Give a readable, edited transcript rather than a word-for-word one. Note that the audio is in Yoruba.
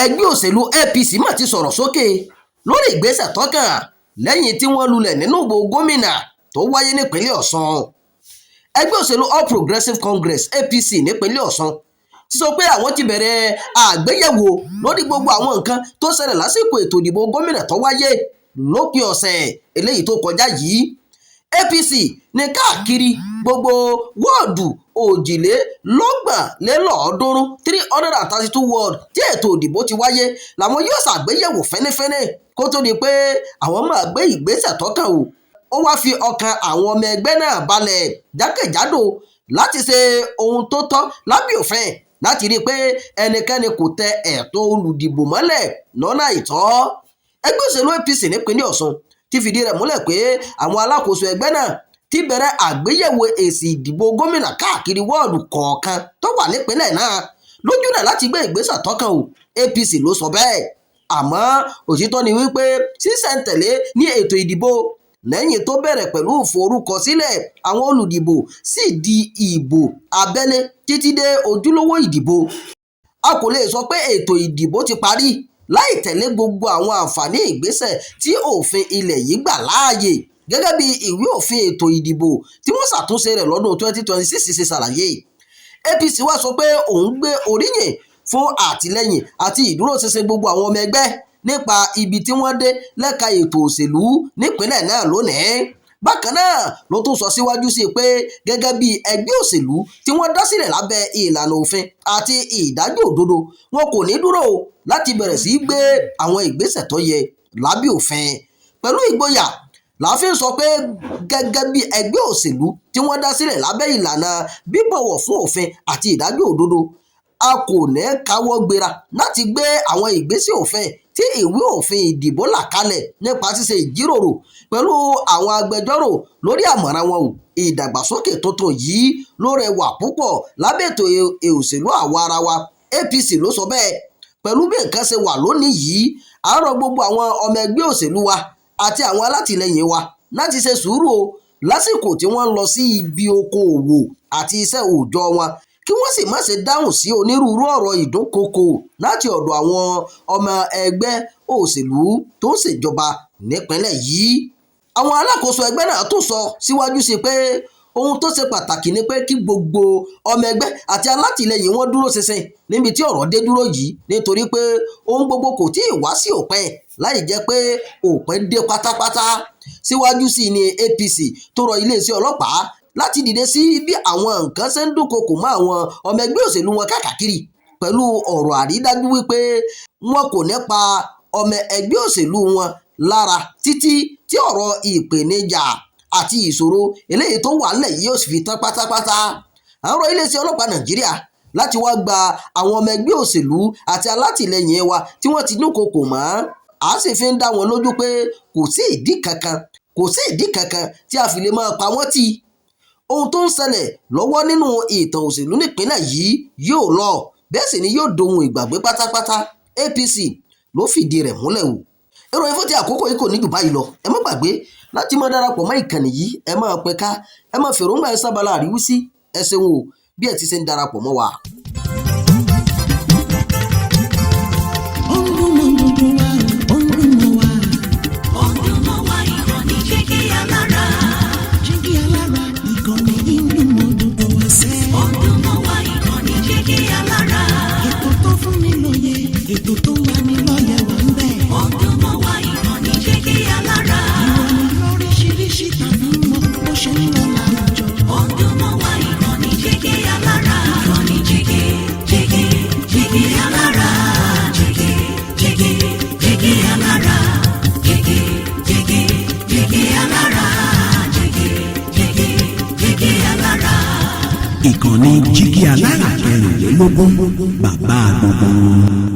Ẹgbẹ́ òṣèlú APC mà ti sọ̀rọ̀ sókè lórí ìgbésẹ̀ tọ́kàn lẹ́yìn tí wọ́n lulẹ̀ nínú ìbò gómìnà tó wáyé nípínlẹ̀ Ọ̀ṣun. Ẹgbẹ́ òṣèlú All Progressives Congress, APC, nípínlẹ̀ Ọ̀ṣun ti sọ pé àwọn ti bẹ̀rẹ̀ àgbéyẹ̀wò lórí gbogbo àwọn nǹkan tó ṣẹlẹ̀ lásìkò ètò ìdìbò gómìnà tó wáyé lópin ọ̀sẹ̀ eléyìí tó kọjá yìí. APC ní káàkiri gbogbo wọ́ọ̀dù 332, 332 ward, tí ètò ìdìbò ti wáyé làwọn yóò ṣàgbéyẹ̀wò fínífíní kó tó di pé àwọn máa gbé ìgbésẹ̀ tọ́kàn o. Ó wáá fi ọkàn àwọn ọmọ ẹgbẹ́ náà balẹ̀ jákèjádò láti ṣe ohun tó tọ́ lábẹ́ òfin láti rí i pé ẹnikẹ́ni kò tẹ ẹ̀tọ́ olùdìbò mọ́lẹ̀ lọ́nà àìtọ́. Ẹgbẹ́ òṣèlú APC nípínlẹ̀ Ọ̀ṣun ti fìdí rẹ̀ múlẹ̀ pé àwọn alákòóso ẹgbẹ́ náà ti bẹ̀rẹ̀ àgbéyẹ̀wò èsì ìdìbò gómìnà káàkiri wọ́ọ̀dù kọ̀ọ̀kan tó wà nípìnlẹ̀ náà lójúnà láti gbé ìgbésẹ̀ tọ́kàn o. APC ló sọ bẹ́ẹ̀. Àmọ́ òtítọ́ ni wípé sísẹ̀ntẹ̀lé ní ètò ìdìbò lẹ́yìn tó bẹ̀rẹ̀ pẹ̀lú ìforúkọsílẹ̀ àwọn olùdìbò sì di ìbò abẹ́lé títí dé ojúlówó ìdìbò. A kò lè sọ pé ètò ìdìbò ti parí láì tẹ̀lé gbogbo àwọn àǹfààní ìgbésẹ̀ tí òfin ilẹ̀ yìí gbà láàyè gẹ́gẹ́ bí ìwé òfin ètò ìdìbò tí wọ́n ṣàtúnṣe rẹ̀ lọ́dún 2026 ṣe ṣàlàyé. APC wá sọ pé òun gbé oríyìn fún àtìlẹ́yìn àti ìdúróṣinṣin gbogbo àwọn ọmọ ẹgbẹ́ nípa ibi tí wọ́n dé lẹ́ka ètò òṣèlú nípìnlẹ̀ náà lónìí. Bákan náà ló tún sọ síwájú sí i pé gẹ́gẹ́ bí ẹgbẹ́ òṣèlú tí wọ́n dá sílẹ̀ lábẹ́ ìlànà òfin àti ìdájọ́ òdodo, wọn kò ní dúró láti bẹ̀rẹ̀ sí í gbé àwọn ìgbésẹ̀ tó yẹ lábẹ́ òfin. Pẹ̀lú ìgboyà láàfin sọ pé gẹ́gẹ́ bí ẹgbẹ́ òṣèlú tí wọ́n dá sílẹ̀ lábẹ́ ìlànà bíbọ̀wọ̀ fún òfin àti ìdájọ́ òdodo, a kò ní káwọ́ gbéra láti gbé àwọn ìgbésẹ̀ òfin tí ìwé òfin ìdìbò là kalẹ̀ nípa ṣíṣe ìjíròrò pẹ̀lú àwọn agbẹjọ́rò lórí àmọ̀ràn wọn o. Ìdàgbàsókè tuntun yìí ló rẹwà púpọ̀ lábẹ́ ètò òṣèlú àwa ara wa. APC ló sọ bẹ́ẹ̀. Pẹ̀lú bí nǹkan ṣe wà lónìí yìí, à ń rọ gbogbo àwọn ọmọ ẹgbẹ́ òṣèlú wa àti àwọn alátìlẹyìn wa láti ṣe sùúrù o lásìkò tí wọ́n ń lọ sí ibi okoòwò àti iṣẹ́ òòjọ́ wọn, kí wọ́n sì má ṣe dáhùn sí onírúurú ọ̀rọ̀ ìdúnkookò láti ọ̀dọ̀ àwọn ọmọ ẹgbẹ́ òṣèlú tó ń ṣèjọba nípìnlẹ̀ yìí. Àwọn alákòóso ẹgbẹ́ náà tún sọ síwájú sí i pé ohun tó ṣe pàtàkì ni pé kí gbogbo ọmọ ẹgbẹ́ àti alátìlẹyìn wọn dúró ṣinṣin níbi tí ọ̀rọ̀ dé dúró yìí, nítorí pé ohun gbogbo kò tí ì wá sí òpin láì jẹ́ pé òpin dé pátápátá. Síwájú sí i ní APC tó rọ iléeṣẹ́ ọlọ́pàá láti dìde sí bí àwọn nǹkan ṣe ń dúnkookò mọ́ àwọn ọmọ ẹgbẹ́ òṣèlú wọn káàkiri, pẹ̀lú ọ̀rọ̀ àrídájú wípé wọn kò ní pa ọmọ ẹgbẹ́ òṣèlú wọn lára títí tí ọ̀rọ̀ ìpèníjà àti ìṣòro eléyìí tó wà nílẹ̀ yìí yóò sì fi tán pátápátá. À ń rọ iléeṣẹ́ ọlọ́pàá Nàìjíríà láti wá gba àwọn ọmọ ẹgbẹ́ òṣèlú àti alátìlẹyìn wa tí wọ́n ti dúnkookò mọ́. À sì fi ń dá wọn lójú pé kò sí ìdí kankan tí a fi lè máa pa wọ́n tì. Ohun tó ń ṣẹlẹ̀ lọ́wọ́ nínú ìtàn òṣèlú nípìnlẹ̀ yìí yóò lọ, bẹ́ẹ̀ sì ni yóò dohun ìgbàgbé pátápátá. APC ló fìdí rẹ̀ múlẹ̀ o. Ìròyìn fún ti àkókò yìí kò ní jù báyìí lọ. Ẹ má gbàgbé láti máa darapọ̀ mọ́ ìkànnì yìí. Ẹ máa pẹ̀ka, ẹ máa fèròǹgbà ẹ sábàlá àríwísí. Ẹ ṣeun o bí ẹ ti ṣe ń darapọ̀ mọ́ wa. Ó ń dún mọ́ gbogbo wa, ó ń dún mọ́ wa. Ó ń dún mọ́ wa, ìkànnì Jígí Alára. Jígí Alára, ìkànnì yìí ń dún mọ́ gbogbo wa sẹ́. Ó ń dún mọ́ wa, ìkànnì Jígí Alára. Ètò tó fún ni lóye, ètò tó ń lani lọ́yẹ̀ wà ń bẹ̀. Ó ń dún mọ́ wa, ìkànnì Jígí Alára. Ìròyìn lóríṣiríṣi tàbí mọ́ bó ṣe ń lọ láwùjọ. Ó ń dún mọ́ wa, ìkànnì Jígí Alára. Ìkànnì Jígí, Jígí, Jígí Alára. Jígí, Jígí, Jígí Alára. Jígí, Jígí, Jígí Alára. Jígí, Jígí, Jígí Alára. Ìkànnì Jígí Alára 24, bàbá gbogbo wọn.